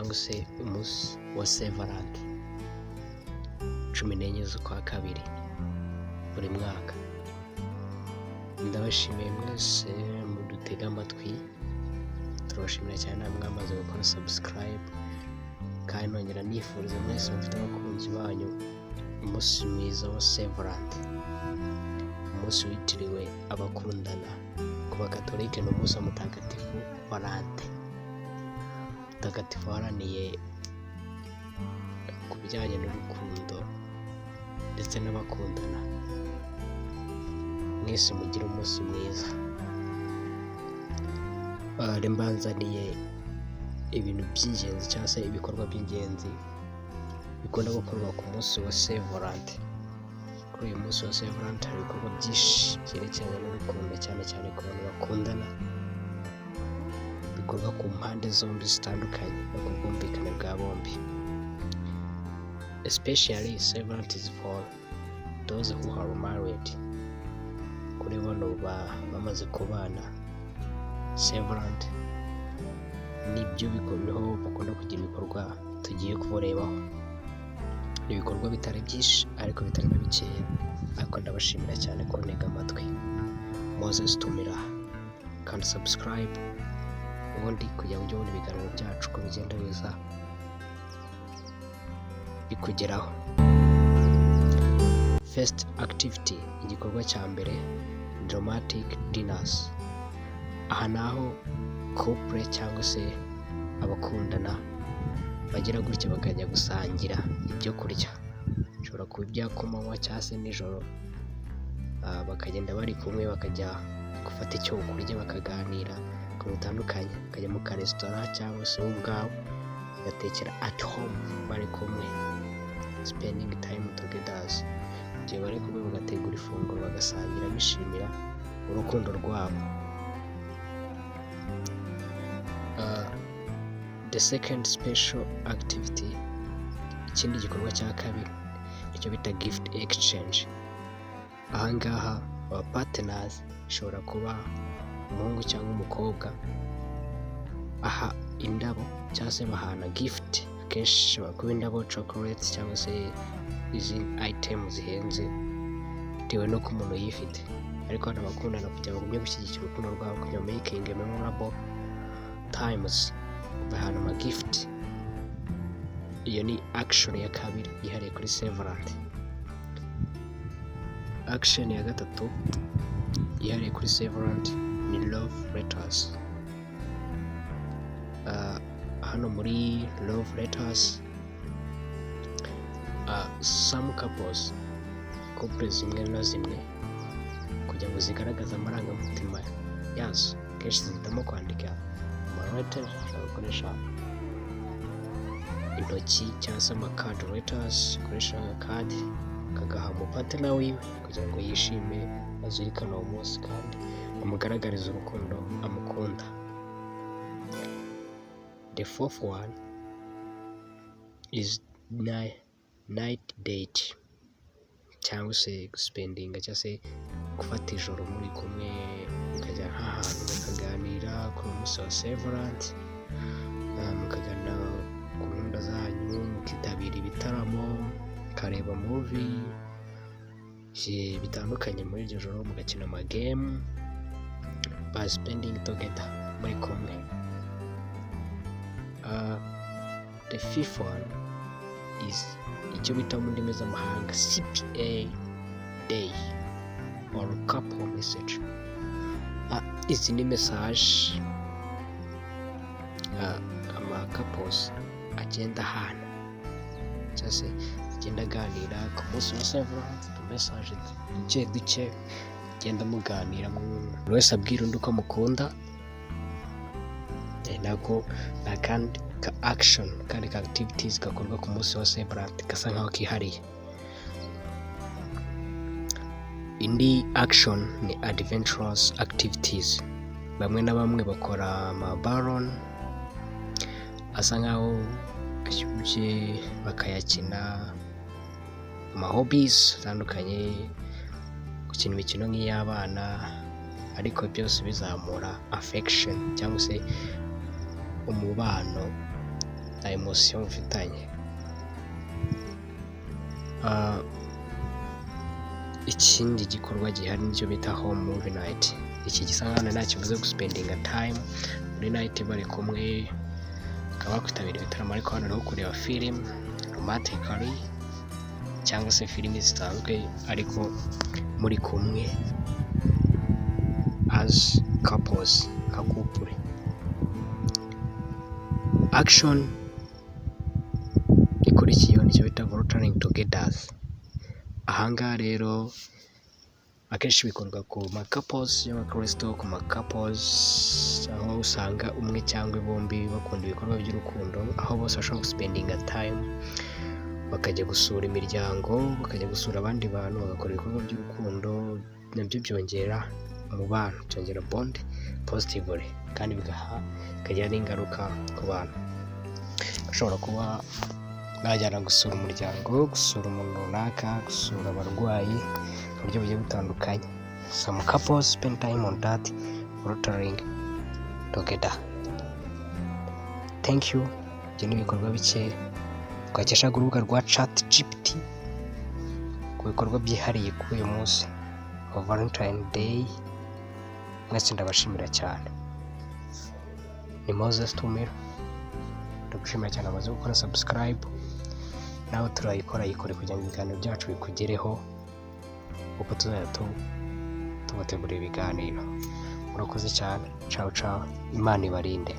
Cyangwa se umunsi wa Saint Valentin, 14 z'ukwa kabiri buri mwaka. Ndabashimiye mwese mudutega amatwi, turabashimira cyane namwe mwamaze gukora subscribe, kandi nongera nifuriza mwese mufite abakunzi banyu umunsi mwiza wa Saint Valentin, umunsi witiriwe abakundana. Ku Bakatolike ni umunsi wa Mutagatifu Valentin, mutagatifu waharaniye ku bijyanye n'urukundo ndetse n'abakundana. Mwese mugire umunsi mwiza. Mbanzaniye ibintu by'ingenzi cyangwa se ibikorwa by'ingenzi bikunda gukorwa ku munsi wa Saint Valentin. Kuri uyu munsi wa Saint Valentin hari ibikorwa byinshi byerekeranye n'urukundo, cyane cyane ku bantu bakundana, bikorwa ku mpande zombi zitandukanye no ku bwumvikane bwa bombi. Especially Saint Valentin is for those who are married. Kuri bano bamaze kubana, Saint Valentin nibyo niho bakunda kugira ibikorwa tugiye kubarebaho. Ni ibikorwa bitari byinshi ariko bitari na bikeya, ariko ndabashimira cyane kuntega amatwi. Moses Tumira, kandi subscribe ubundi kugira ngo ujye ubona ibiganiro byacu uko bigenda biza bikugeraho. First activity, igikorwa cya mbere, romantic dinners. Aha ni aho couple cyangwa se abakundana bagira gutya bakajya gusangira ibyo kurya, bishobora kuba ibya ku manywa cyangwa se nijoro, bakagenda bari kumwe, bakajya gufata icyo kurya, bakaganira ku bintu bitandukanye, bakajya mu karesitora cyangwa se bo ubwabo bagatekera at home bari kumwe, spending time together. Igihe bari kumwe bagategura ifunguro, bagasangira bishimira urukundo rwabo. The second special activity, ikindi gikorwa cya kabiri, icyo bita gift exchange. Aha ngaha aba partners, ishobora kuba umuhungu cyangwa umukobwa, aha indabo cyangwa se bahana gift, akenshi ishobora kuba indabo, chocolate cyangwa se izindi item zihenze bitewe n'uko umuntu yifite. Ariko hano abakundana kugira ngo bagumye gushyigikira urukundo rwabo, kugira ngo making memorable times, bahana ama gift. Iyo ni action ya kabiri yihariye kuri Saint Valentin. Action ya gatatu yihariye kuri Saint Valentin ni love letters. Hano muri love letters, some couples, couple zimwe na zimwe, kugira ngo zigaragaze amarangamutima yazo, kenshi zihitamo kwandika ama letter, ushobora gukoresha intoki cyangwa se ama card letters, ukoresha agakadi kagaha umu partner wiwe kugira ngo yishime, azirikane uwo munsi kandi amugaragarize urukundo amukunda. The fourth one is night date, cyangwa se guspendinga cyangwa se gufata ijoro muri kumwe, mukajya nk'ahantu mukaganira kuri uwo munsi wa Saint Valentin, mukaganira ku gahunda zanyu, mukitabira ibitaramo, mukareba movie bitandukanye muri iryo joro, mugakina ama game by spending together, muri kumwe. The fifth one is icyo bita mu ndimi z'amahanga CPA day or couple message. Izi ni message ama couples agenda ahana cyangwa se agenda aganira ku munsi wa Saint Valentin, utu message duke duke mugenda muganira, buri wese abwira undi uko amukunda. Nako ni akandi ka action, kandi ka activities gakorwa ku munsi wa Saint Valentin gasa nkaho kihariye. Indi action ni adventurous activities. Bamwe na bamwe bakora ama balloon asa nkaho ashyushye bakayakina, ama hobbies atandukanye, gukina imikino nk'iy'abana, ariko byose bizamura affection cyangwa se umubano. na emotion mufitanye. Ikindi gikorwa gihari nicyo bita home movie night. Iki gisa nkaho nta kivuze, guspendinga time muri night bari kumwe, bakaba bakwitabira ibitaramo, ariko hano niho kureba film romantically cyangwa se filimi zisanzwe, ariko muri kumwe as couples, nka couple. Action ikurikiyeho nicyo bita volunteering together. Ahangaha rero akenshi bikorwa ku ma couples y'abakristo, ku ma couples aho usanga umwe cyangwa bombi bakunda ibikorwa by'urukundo, aho bose bashobora guspendinga time, bakajya gusura imiryango, bakajya gusura abandi bantu, bagakora ibikorwa by'urukundo. Nabyo byongera umubano, byongera bond positively, kandi bikagira n'ingaruka ku bantu. Bashobora kuba bajyana gusura umuryango, gusura umuntu runaka, gusura abarwayi mu buryo bugiye butandukanye. Some couples spend time on that, volunteering together. Thank you. Ibyo ni ibikorwa bike twakeshaga urubuga rwa ChatGPT ku bikorwa byihariye kuri uyu munsi wa Valentine Day. Mwese ndabashimira cyane. Ni Moses Tumira, ndagushimira cyane amaze gukora subscribe. Nawe turayikora, yikore kugira ngo ibiganiro byacu bikugereho uko tuzajya tubategurira ibiganiro. Murakoze cyane. Ciao ciao, Imana ibarinde.